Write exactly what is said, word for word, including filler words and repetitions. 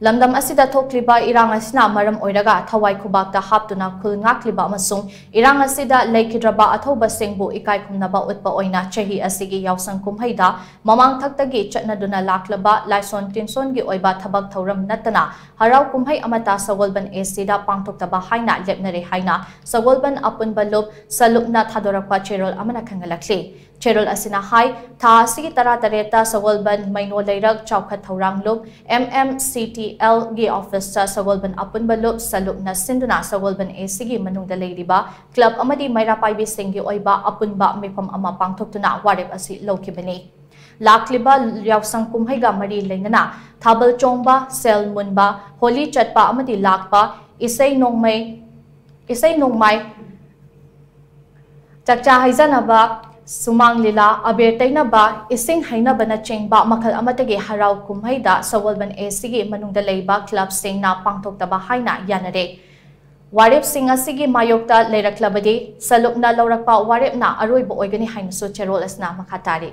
ꯂꯝꯗꯝ ꯑꯁꯤꯗ ꯊꯣꯛꯂꯤꯕ ꯏꯔꯥꯡ ꯑꯁꯤꯅ ꯃꯔꯝ ꯑꯣꯏꯔꯒ ꯊꯋꯥꯏ ꯈꯨꯕꯥꯛꯇ ꯍꯥꯞꯇꯨꯅ ꯈꯨꯜ ꯉꯥꯛꯂꯤꯕ ꯑꯃꯁꯨꯡ ꯏꯔꯥꯡ ꯑꯁꯤꯗ ꯂꯩꯈꯤꯗ꯭ꯔꯕ ꯑꯊꯧꯕꯁꯤꯡꯕꯨ ꯏꯀꯥꯏ ꯈꯨꯝꯅꯕ ꯎꯠꯄ ꯑꯣꯏꯅ ꯆꯍꯤ ꯑꯁꯤꯒꯤ ꯌꯥꯎꯁꯪ ꯀꯨꯝꯍꯩꯗ ꯃꯃꯥꯡꯊꯛꯇꯒꯤ ꯆꯠꯅꯗꯨꯅ ꯂꯥꯛꯂꯕ ꯂꯥꯏꯁꯣꯟ ꯇꯤꯟꯁꯣꯟꯒꯤ ꯑꯣꯏꯕ ꯊꯕꯛ ꯊꯧꯔꯝ ꯅꯠꯇꯅ ꯍꯔꯥꯎ ꯀꯨꯝꯍꯩ ꯑꯃꯠꯇ ꯁꯒꯣꯜꯕꯟ ꯑꯦ ꯁꯤꯗ ꯄꯥꯡꯊꯣꯛꯇꯕ ꯍꯥꯏꯅ ꯂꯦꯞꯅꯔꯦ ꯍꯥꯏꯅ ꯁꯒꯣꯜꯕꯟ ꯑꯄꯨꯟꯕ ꯂꯨꯞ ꯁꯂꯨꯞꯅ ꯊꯥꯗꯣꯔꯛꯄ ꯆꯦꯔꯣꯜ ꯑꯃꯅ ꯈꯪꯍꯜꯂꯛꯂꯤ꯫ ꯆꯦꯔꯣꯜ ꯑꯁꯤꯅ ꯍꯥꯏ, ꯊꯥ ꯑꯁꯤꯒꯤ ꯇꯔꯥꯇꯔꯦꯠꯇ ꯁꯒꯣꯜꯕꯟ ꯃꯩꯅꯣ ꯂꯩꯔꯛ ꯆꯥꯎꯈꯠ ꯊꯧꯔꯥꯡ ꯂꯨꯞ, M M C T L, ꯒꯤ ꯑꯣꯐꯤꯁꯇ ꯁꯒꯣꯜꯕꯟ ꯑꯄꯨꯟꯕ ꯂꯨꯞ ꯁꯂꯨꯞꯅ ꯁꯤꯟꯗꯨꯅ ꯁꯒꯣꯜꯕꯟ ꯑꯦ ꯁꯤꯒꯤ ꯃꯅꯨꯡꯗ ꯂꯩꯔꯤꯕ ꯀ꯭ꯂꯕ ꯑꯃꯗꯤ ꯃꯩꯔꯥ ꯄꯥꯏꯕꯤꯁꯤꯡꯒꯤ ꯑꯣꯏꯕ ꯑꯄꯨꯟꯕ ꯃꯤꯐꯝ ꯑꯃ ꯄꯥꯡꯊꯣꯛꯇꯨꯅ ꯋꯥꯔꯦꯞ ꯑꯁꯤ ꯂꯧꯈꯤꯕꯅꯤ꯫ ꯂꯥꯛꯂꯤꯕ ꯌꯥꯎꯁꯪ ꯀꯨꯝꯍꯩꯒ ꯃꯔꯤ ꯂꯩꯅꯅ ꯊꯥꯕꯜ ꯆꯣꯡꯕ, ꯁꯦꯜ ꯃꯨꯟꯕ, ꯍꯣꯂꯤ ꯆꯠꯄ ꯑꯃꯗꯤ ꯂꯥꯛꯄ, ꯏꯁꯩ ꯅꯣꯡꯃꯩ, ꯏꯁꯩ ꯅꯣꯡꯃꯥꯏ, ꯆꯥꯛꯆꯥ ꯍꯩꯖꯅꯕ, ꯁꯨꯃꯥꯡ ꯂꯤꯂꯥ, ꯑꯕꯦꯔ ꯇꯩꯅꯕ, ꯏꯁꯤꯡ ꯍꯩꯅꯕꯅꯆꯤꯡꯕ ꯃꯈꯜ ꯑꯃꯠꯇꯒꯤ ꯍꯔꯥꯎ ꯀꯨꯝꯍꯩꯗ ꯁꯒꯣꯜꯕꯟ ꯑꯦ ꯁꯤꯒꯤ ꯃꯅꯨꯡꯗ ꯂꯩꯕ ꯀ꯭ꯂꯕꯁꯤꯡꯅ ꯄꯥꯡꯊꯣꯛꯇꯕ ꯍꯥꯏꯅ ꯌꯥꯅꯔꯦ꯫ ꯋꯥꯔꯦꯞꯁꯤꯡ ꯑꯁꯤꯒꯤ ꯃꯥꯌꯣꯛꯇ ꯂꯩꯔꯛꯂꯕꯗꯤ ꯁꯂꯨꯞꯅ ꯂꯧꯔꯛꯄ ꯋꯥꯔꯦꯞꯅ ꯑꯔꯣꯏꯕ ꯑꯣꯏꯒꯅꯤ ꯍꯥꯏꯅꯁꯨ ꯆꯦꯔꯣꯜ ꯑꯁꯤꯅ ꯃꯈꯥ ꯇꯥꯔꯤ꯫